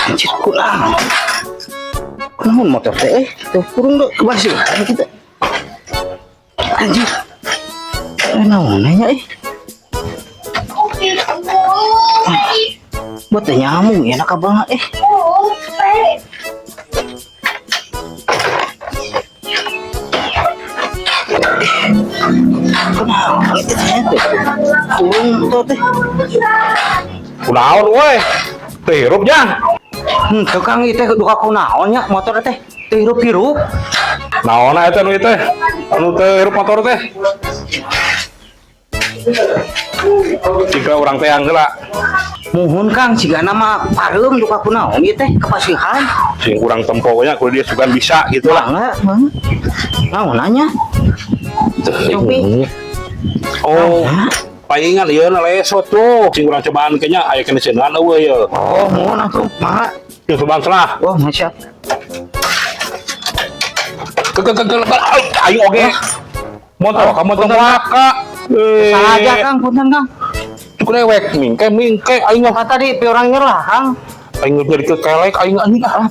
Anjir, kurang. Kunaon motor teh eh? Tuh kurung dok kebasihan kita. Anjir. Eh, naon nya eh? Buat teh nyamuk ya nak banget eh. Kunaon itu teh? Kurung motor teh. Kunaon we? Teu hirup jang. Tuh Kang, ieu teh duka kunaon nya motor teh? Teu hirup-hirup. Naonna eta nu ieu teh? Anu teu hirup motor teh? Jika urang teh heula. Muhun Kang, sigana mah pareum duka kunaon ieu teh kapasihan. Sing urang tempo nya kudu dia sugan bisa gitu lah. Mangga, mangga. Naon nanya? Cobi. Oh, palingan ieu na lesot tuh. Sing urang cobaan kayaknya aya kena cengan eueuh ye. Oh, muhun atuh, mangga. Yeuh cobaan salah. Oh, masya. Ke ke ke ke aing oge. Motor kamu tong waka. Salah aja Kang, punten Kang. Cukup dewek mingke mingke aing mah. Kata tadi pi orang nyerah Kang. Aing jadi kekelek aing anjing ah.